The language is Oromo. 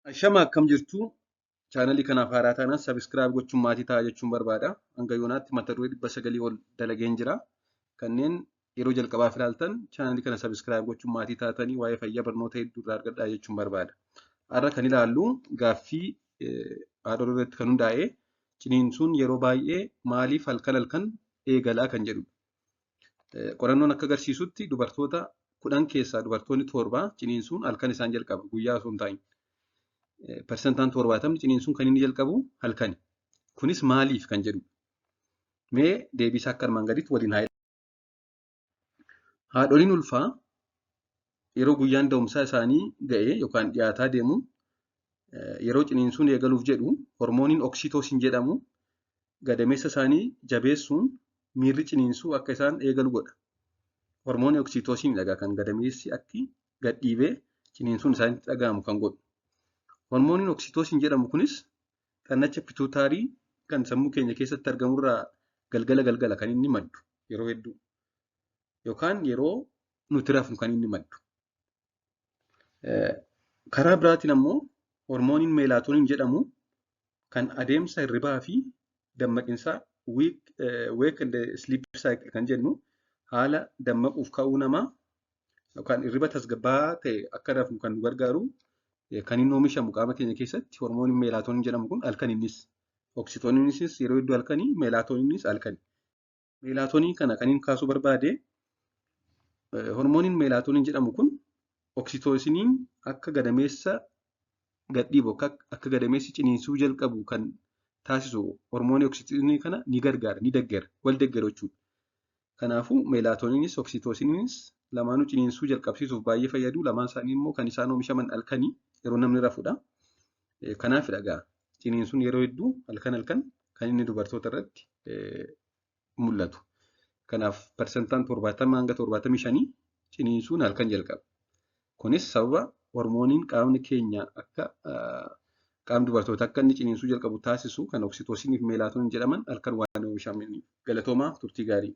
Ashama, akkam jirtu? Chaanalii kanaaf haaraa taanaan subscribe gochuun maatii ta'aa jechuun barbaada. Hanga yoonaatti mata duree 900 ol dalageen jira. Kanneen yeroo jalqabaaf ilaaltan chaanalii kana subscribe gochuun maatii taatanii waa'ee fayyaa barnoota hedduu irraa argadhaa jechuun barbaada. Har'a kan ilaallu gaaffii haadholii irratti kan hundaa'e, ciniinsuun yeroo baay'ee maaliif halkan halkan eegalaa kan jedhudha. Qorannoon akka agarsiisutti dubartoota 10 keessaa dubartoonni 7 ciniinsuun halkan isaan jalqaba, guyyaa osoo hin taa'in. Parsantaan 70 ciniinsuun kan inni jalqabu halkani. Kunis maaliif kan jedhudha. Mee deebii isaa akka armaan gadiitti waliin haa Haadholiin ulfaa yeroo guyyaan da'umsaa isaanii ga'e yookaan dhiyaataa deemu, yeroo ciniinsuun eegaluuf jedhu, hormooniin oksitoosin jedhamu gadameessa isaanii jabeessuun miirri ciniinsuu akka isaan eegalu godha. Hormoonii oksitoosiin dhagaa kan gadameessi akki gad dhiibee ciniinsuun isaanitti dhaga'amu kan godhu. Hormooniin oksitoosiin jedhamu kunis xannacha pituutaarii kan sammuu keenya keessatti argamurraa galgala galgala kan inni maddu yeroo hedduu. Yookaan yeroo nuti rafnu kan inni maddu. Karaa biraatiin ammoo hormooniin meelaatooniin jedhamu kan adeemsa hirribaa fi dammaqinsaa, wake and sleep cycle kan jennu, haala dammaquuf ka'uu namaa yookaan hirriba tasgabbaa'aa ta'e akka rafnu kan nu gargaaru kan inni oomishamu qaama keenya keessatti hormooniin meelaatooniin jedhamu kun halkan innis. Oksitooniinis yeroo hedduu halkanii, meelaatooniinis halkani. Meelaatoonii kana kan inni kaasuu barbaade, hormooniin meelaatooniin jedhamu kun oksitoosiniin akka gadameessa gadhiibu, akka gadameessi ciniinsuu jalqabu kan taasisu hormoonii oksitosinii kana ni gargaara, ni deggera, wal deggera jechuudha. Kanaafuu meelaatooniinis oksitoosiniinis lamaanuu ciniinsuu jalqabsiisuuf baay'ee fayyadu. Lamaan isaanii immoo kan isaan oomishaman halkanii yeroo namni rafudha. Kanaafidha egaa ciniinsuun yeroo hedduu halkan halkan kan inni dubartoota irratti mul'atu. Kanaaf parsantaan 70 hanga 75 ciniinsuun halkan jalqaba. Kunis sababa hormooniin qaamni keenya akka qaamni dubartoota akka inni ciniinsuu jalqabu taasisu kan oksitoosinii fi meelaatooniin jedhaman halkan waan oomishamaniif. Galatoomaa, turtii gaarii.